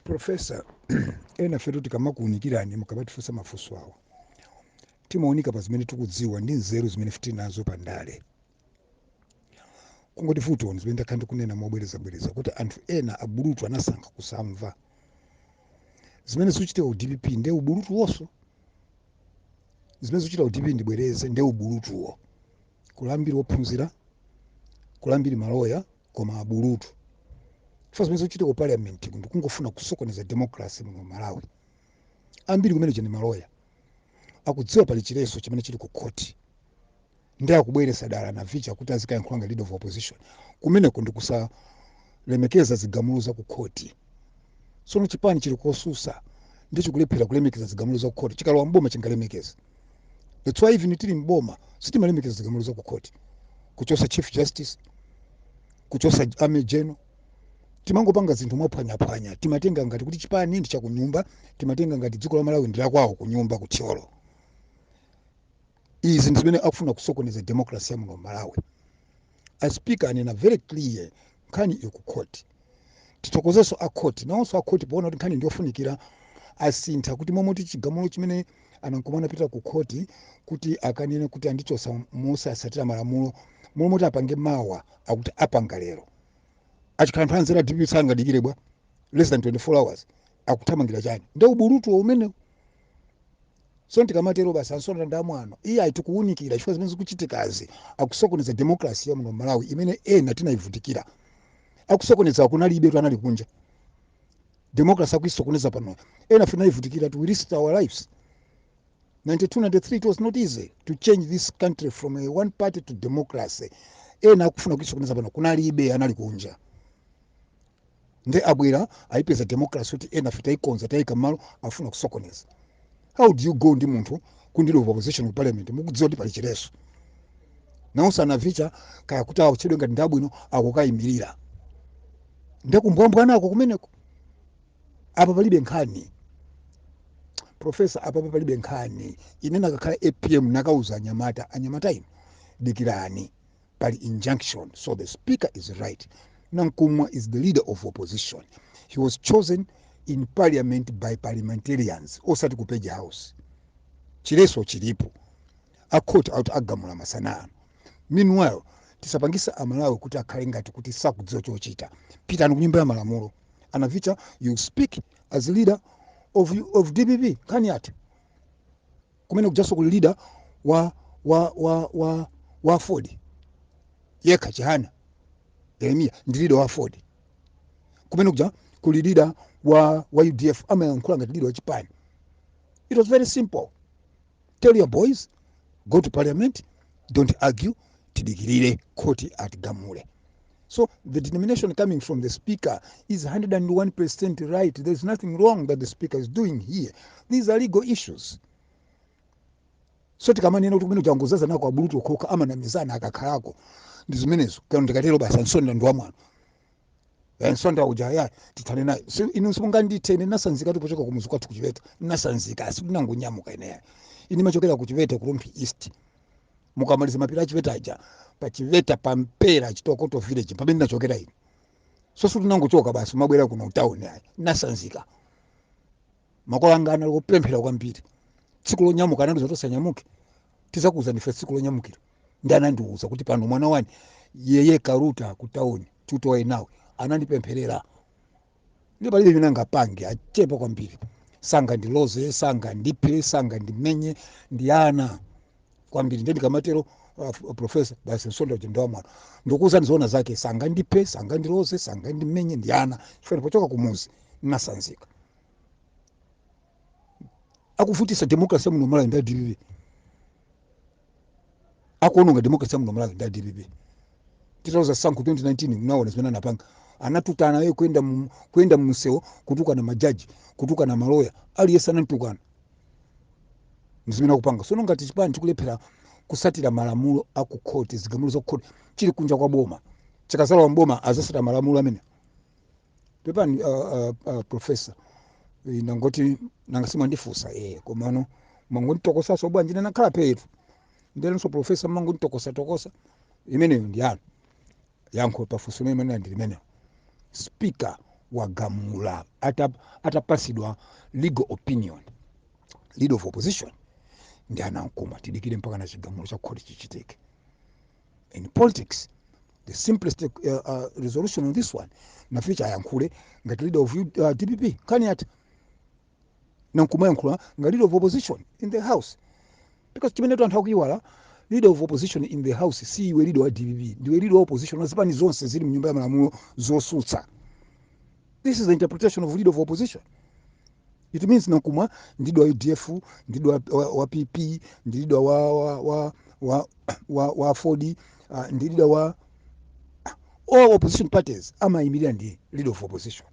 Professor, ena fetu tikamakuunikirani, mukamatifunsa mafunso awo, timaoneka pa zimene tikudziwa ndi nzeru zimene tili nazo pandale. Kungoti vuto zimene ndakhala ndikunena mobwerezabwereza kuti anthu ena abulutu anasankha kusamva zimene zikuchitika ku DPP. Nde ubulutu wonso zimene zikuchitika ku DPP, ndibwereze, nde ubulutuwo. Kulambiri wophunzira, kulambiri maloya, koma abulutu. Chifukwa zimene zikuchitika ku parliament ndikungofuna kusokoneza democracy muno Malawi. Ambiri kumene ndi maloya akudziwa pali chileso chimene chili ku court, ndi akubweresa dala Navicha kuti azikayankhula nga leader of opposition. Kumeneko ndikusalemekeza zigamulo za ku court. Tsono chipani chili kosusa ndi chikulephera kulemekeza zigamulo za ku court, chikalowa mboma chingalemekeza? That's why even tili mboma sitimalemekeza zigamulo za ku court. Kuchosa Chief Justice, kuchosa Army General, timangopanga zinthu mwaphwanyaphwanya. Timatenga ngati kuti chipani ndi chakunyumba, timatenga ngati dziko la Malawi ndi lakwawo kunyumba kuthyolo. Izi ndi zimene akufuna kusokoneza democracy ya muno Malawi. A Speaker anena very clear, nkhani ili ku court. Tithokozenso a court, nawonso a court poona kuti nkhani ndiyofunikira asintha kuti momwe chigamulo chimene a Nankhumwa anapita ku court kuti akanene kuti andichosa mosasatira malamulo, momwe kuti apange mawa, akuti apanga lero. Achikhala anthu anzera DPP sangadikire bwa less than 24 hours? Akuthamangira chani? Nde ubulutu umenewo. So ndikamatero basi, ansonda ndamwano iye ayitikuwunikira chifukwa zimene zikuchitikazi akusokoneza democracy ya muno Malawi imene ena tinayivutikira. Akusokoneza kunalibe tu, anali kunja. Democracy akuisokoneza pano, ena tinayivutikira to risk our lives. 92, 93, it was not easy to change this country from a one party to democracy. Ena akufuna kuisokoneza pano kunalibe, anali kunja. Nde abwera ayipeza democracy kuti ena fe tayikonza, tayika malo, afuna kusokoneza. How do you go ndi munthu ku leader of opposition ku parliament mukudziwa kuti pali chileso? Nawonso anavicha kaya kuti awutchedwe ngati ndabwino, akukayimirira ndekumbwambwanako kumeneko. Apa palibe nkhani, Professor, apapa palibe nkhani. Ine nakakhala APM nakauza anyamata, "Anyamata inu, dikirani, pali injunction." So the Speaker is right. Nankhumwa is the leader of opposition. He was chosen in parliament by parliamentarians, osati ku Page House. Chileso chilipo, akhoti auti agamula masana ano. Meanwhile, tisapangisa Amalawi kuti akhale ngati kuti sakudziwa chochita. Pitani ku nyumba ya malamulo. Anavicha, you speak as leader of DPP, nkhani yathu. Kumene kujaso kuli leader wa Ford yekha, Chihana Yeremiya ndi leader wa Ford. Kumene kuja kuli leader wa UDF, amayankhula ngati leader wa chipani. It was very simple: tell your boys, go to parliament, don't argue, tidikirire khoti atigamule. So the determination coming from the Speaker is 101% right. There's nothing wrong that the Speaker is doing here. These are legal issues. So tikamanena kuti kumene kujangozaza nako abulutu okhoka amanamizana akakhalako, ndi zimenezo. Kano ndikatero basi, ansonda ndi wamwano, nsonda uja ya tithane naye. So inu simungandithe. Ine nasanzika tipochoka kumuzi kwathu kuchiveta, nasanzika, sikunangonyamuka ineya. Ine machokera kuchiveta, ku Rumphi East. Mukamaliza mapiri achiveta aja, pachiveta pampera Chitokoto village, pamene ndinachokera ine. So sitinangochoka basi mabwera kuno town ayi, nasanzika. Makolo anga anali kupemphera kwambiri. Tsiku lonyamuka anandiuza kuti usanyamuke, tizakuuza ndife tsiku lonyamukira. Ndi anandiuza kuti pano mwana wani yeye karuta ku town tutowe nawe. Anandipempherera. Ndi palibe imene angapange, achepa kwambiri. Sanga ndiloze, sanga ndiphe, sanga ndimenye, ndi ana kwambiri. Ndi ndikamatero, Professor, basi nsonda uja ndiwa mwana, ndikuuza ndizoona zake. Sanga ndiphe, sanga ndiloze, sanga ndimenye, ndi ana, chifukwa pochoka kumuzi nasanzika. Akuvutisa democracy muno Malawi ndi DPP, akuononga democracy muno Malawi ndi DPP. Titauza sankho 2019, mnaona zimene anapanga, anatutana ye kuyenda mumsewu, kutukana majaji, kutukana maloya, aliyense anamtukana. Ndizimene akupanga. Sono ngati chipani chikulephera kusatira malamulo akukhoti, zigamulo za kukhoti, chili kunja kwa boma, chikazalowa mboma azasata malamulo amene? Pepani, Professor, nangoti nanga simwandifunsa komano mangonditokosaso bwanji? Ine nakhala petu ndelenso, Professor, mangonditokosa tokosa. Imeneyo ndi yanu yankho pafunso limene ndi limeneyo. Speaker Wagamula atapasidwa legal opinion. Leader of opposition ndi a Nankhumwa. Tidikire mpaka na chigamulo cha khoti chichitike. In politics, the simplest resolution on this one, Navicha ayankhule ngati leader of DPP, nkhani yati Nankhumwa yankhula ngati leader of opposition in the house, because chimene anthu akuiwala, leader of opposition in the house si iwe leader wa DPP, ndiwe leader wa opposition wa zipani zonse zili mnyumba ya malamulo zosutsa. This is the interpretation of leader of opposition. It means Nankhumwa ndi leader wa UDF, ndi leader wa PP, ndi leader wa AFORD, ndi leader wa all opposition parties. Amayimirira ndi leader of opposition,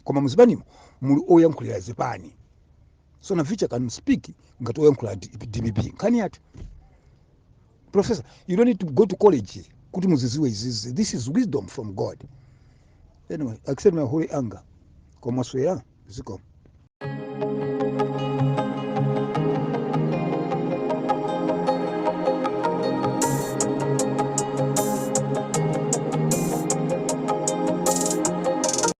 koma muzipanimo muli oyankhulira zipani. So Navicha can speak ngati oyankhula DPP, nkhani yati. Professor, you don't need to go to college kuti muziziwe izizi. This is wisdom from God. Anyway, accept my holy anger. Koma swera ziko.